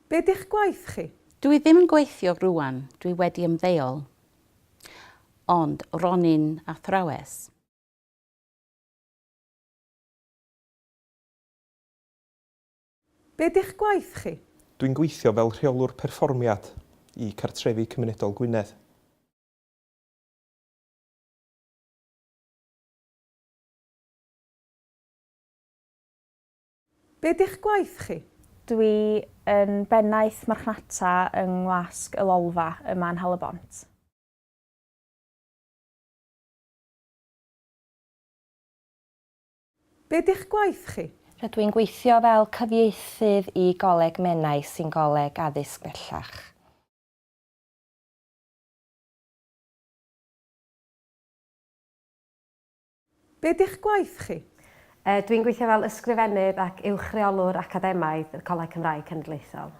Be 'di'ch gwaith chi? Dwi ddim yn gweithio rŵan, dwi wedi ymddeol. Ond ro'n i'n athrawes. Be 'di'ch gwaith chi? Dwi'n gweithio fel rheolwr perfformiad i Cartrefi Cymunedol Gwynedd. Be 'di'ch gwaith chi? Dwi yn bennaeth marchnata yng Ngwasg y Lolfa yma yn Nhal-y-bont. Be 'di'ch gwaith chi? Rydw i'n gweithio fel cyfieithydd i Goleg Menai sy'n goleg addysg bellach. Be 'di'ch gwaith chi? Dwi'n gweithio fel ysgrifennydd ac uwch reolwr academaidd y Coleg Cymraeg Cenedlaethol.